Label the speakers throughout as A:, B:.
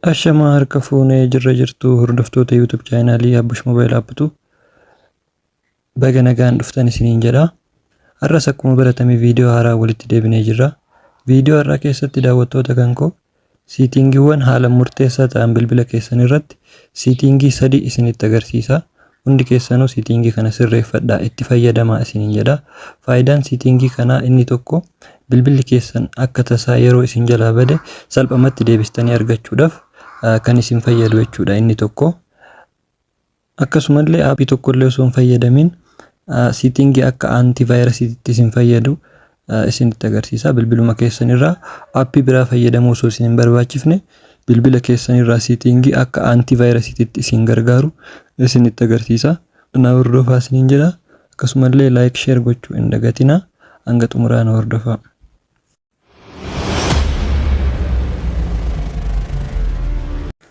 A: Ashamaa harka fuunee jirra jirtu hordoftoota YouTube chaanaalii Abbush Mobile App baga nagaan dhuftan isiniin jedha. Har'as akkuma baratame viidiyoo haaraa walitti deebinee jirra. Viidiyoo har'aa keessatti daawwattoota kan koo siitingiiwwan haala murteessaa ta'an bilbila keessan irratti siitingii sadi isinitti agarsiisa. Hundi keessanuu siitingii kana sirreeffadhaa itti fayyadamaa isiniin jedha. Faayidaan siitingii kanaa inni tokko bilbilli keessan akka tasaa yeroo isin jalaa bade salphumatti deebistanii argachuudhaaf kan isin fayyadu jechuudha inni tokko. Akkasumallee aappii tokkollee osoo hin fayyadamin siitingii akka aantivaayirasiitti isin fayyadu isinitti agarsiisa. Bilbiluma keessan irraa aappii biraa fayyadamuu osoo isin hin barbaachifne bilbila keessan irraa siitingii akka aantivaayirasiitti isin gargaaru isinitti agarsiisa. Na hordofaa isiniin jedha. Akkasumallee like share gochuu hin dagatinaa. Hanga xumuraa na hordofaa.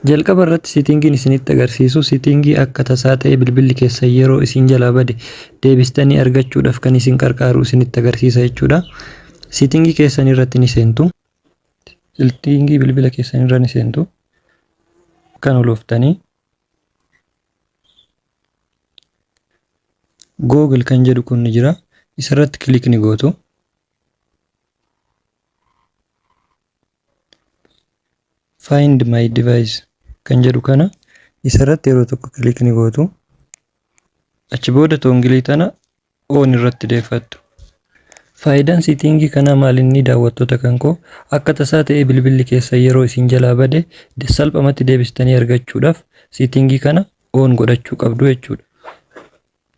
A: Jalqaba irratti siitingiin isinitti agarsiisu siitingii akka tasaa ta'e bilbilli keessan yeroo isin jalaa bade deebistanii argachuudhaaf kan isin qarqaaru isinitti agarsiisa jechuudha. Siitingii keessan irratti ni seentu. Siitingii bilbila keessan irra ni seentu. Kan olooftanii Google kan jedhu kun ni jira. Isarratti kilik ni gootu. Find my device kan jedhu kana isarratti yeroo tokko kilik ni gootu. Achi booda toongilii tana on irratti deeffattu. Faayidaan siitingii kanaa maal inni daawwattoota kan koo akka tasaa ta'ee bilbilli keessan yeroo isin jalaa bade salphumatti deebistanii argachuudhaaf siitingii kana on godhachuu qabdu jechuudha.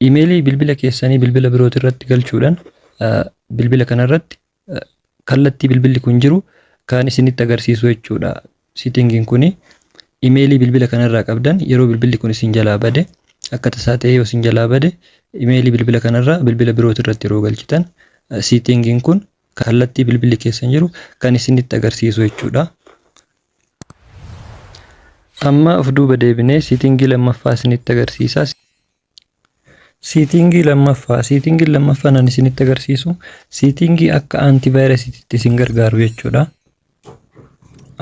A: Imeelii bilbila keessanii bilbila birooti irratti galchuudhaan bilbila kanarratti kallattii bilbilli kun jiru kan isinitti agarsiisu jechuudha. Siitingiin kuni imeelii bilbila kanarraa qabdan yeroo bilbilli kun isin jalaa bade akka tasaa ta'ee yoo isin jalaa bade imeelii bilbila kanarraa bilbila birooti irratti yeroo galchitan siitingiin kun kallattii bilbilli keessan jiru kan isinitti agarsiisu jechuudha. Amma of duuba deebinee siitingii lammaffaa isinitti agarsiisa. Siitingii lammaffaa siitingiin lammaffaan ani isinitti agarsiisu siitingii akka aantivaayirasiitti isin gargaaru jechuudha.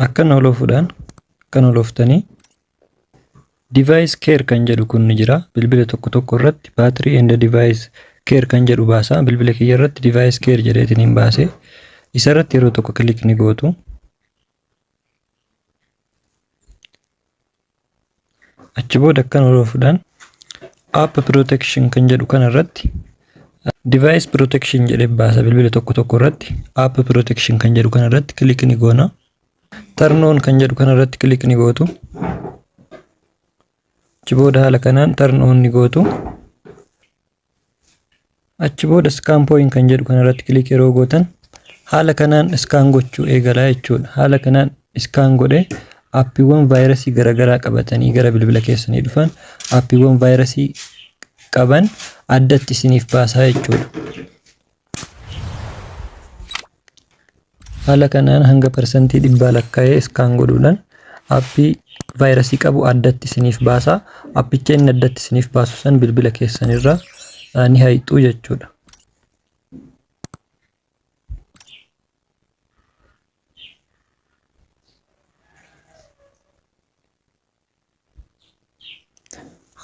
A: Akkana oloofuudhaan akkana olooftanii device care kan jedhu kun ni jira. Bilbila tokko tokko irratti battery and device care kan jedhu baasa. Bilbila kiyya irratti device care jedheetiin hin baase. Isarratti yeroo tokko kilik ni gootu. Achi booda akkana oloofuudhaan app protection kan jedhu kana irratti device protection jedhee baasa bilbila tokko tokko irratti app protection kan jedhu kana irratti kilik ni goona. Turn on kan jedhu kana irratti kilik ni gootu. Achi booda haala kanaan turn on ni gootu. Achi booda scan point kan jedhu kana irratti kilik yeroo gootan haala kanaan scan gochuu eegalaa jechuudha. Haala kanaan scan godhee aappiiwwan vaayirasii garaagaraa qabatanii gara bilbila keessanii dhufan aappiiwwan vaayirasii qaban addatti isiniif baasaa jechuudha. Haala kanaan hanga parsantii dhibbaa lakkaa'ee iskaan godhuudhaan aappii vaayirasii qabu addatti isiniif baasa. Aappicha inni addatti isiniif baasu san bilbila keessan irraa ni hayxu jechuudha.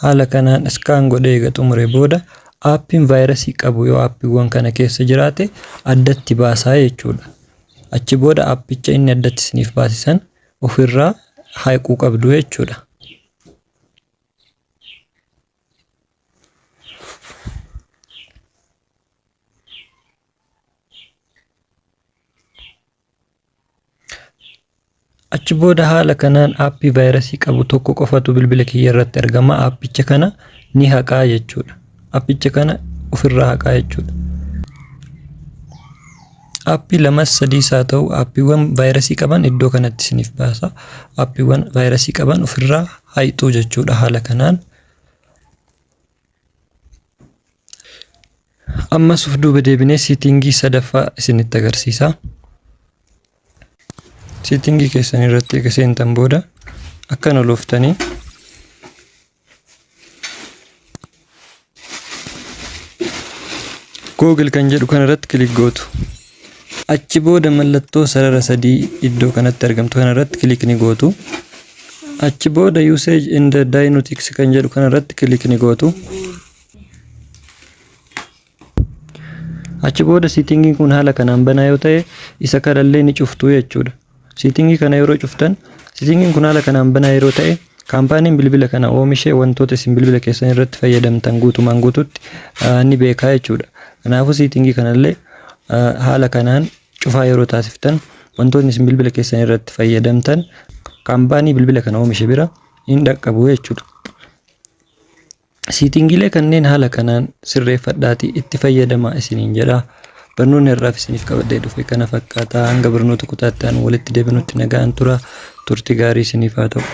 A: Haala kanaan iskaan godhee eega xumure booda aappiin vaayirasii qabu yoo aappiiwwan kana keessa jiraate addatti baasaa jechuudha. Achi booda aappicha inni addatti isiniif baasisan ofirraa haquu qabdu jechuudha. Achi booda haala kanaan aappii vaayirasii qabu tokko qofatu bilbila kiyya irratti argama. Aappicha kana ni haqaa jechuudha. Aappicha kana ofirraa haqaa jechuudha. Aappii lamas sadiis haa ta'u aappiiwwan vaayirasii qaban iddoo kanatti isiniif baasa. Aappiiwwan vaayirasii qaban ofirraa hayxuu jechuudha haala kanaan. Ammas of duuba deebinee siitingii sadaffaa isinitti agarsiisa. Siitingii keessan irratti eega seentan booda akkana olooftanii Google kan jedhu kana irratti kilik gootu. Achi booda mallattoo sarara sadii iddoo kanatti argamtu kana irratti kilik ni gootu. Achi booda Usage and Diagnostics kan jedhu kanarratti click ni gootu. Achi booda settingiin kun haala kanaan banaa yoo ta'e, isa kanallee ni cuftu jechuudha. Settingii kana yeroo cuftan, settingiin kun haala kanaan banaa yeroo ta'e, kaampaaniin bilbila kana oomishee wantoota isin bilbila keessan irratti fayyadamtan guutumaan guututti ni beekaa jechuudha. Kanaafuu settingii kanallee haala kanaan cufaa yeroo taasiftan, wantoonni isin bilbila keessan irratti fayyadamtan kaampaanii bilbila kana oomishe bira hin dhaqqabu jechuudha. Settingiilee kanneen haala kanaan sirreeffadhaatii itti fayyadamaa isiniin jedha. Barnoonni har'aaf isiniif qabadhee dhufe kana fakkaata. Hanga barnoota kutaatti aanu walitti deebinutti nagaan tura. Turtii gaarii isiniif haa ta'u.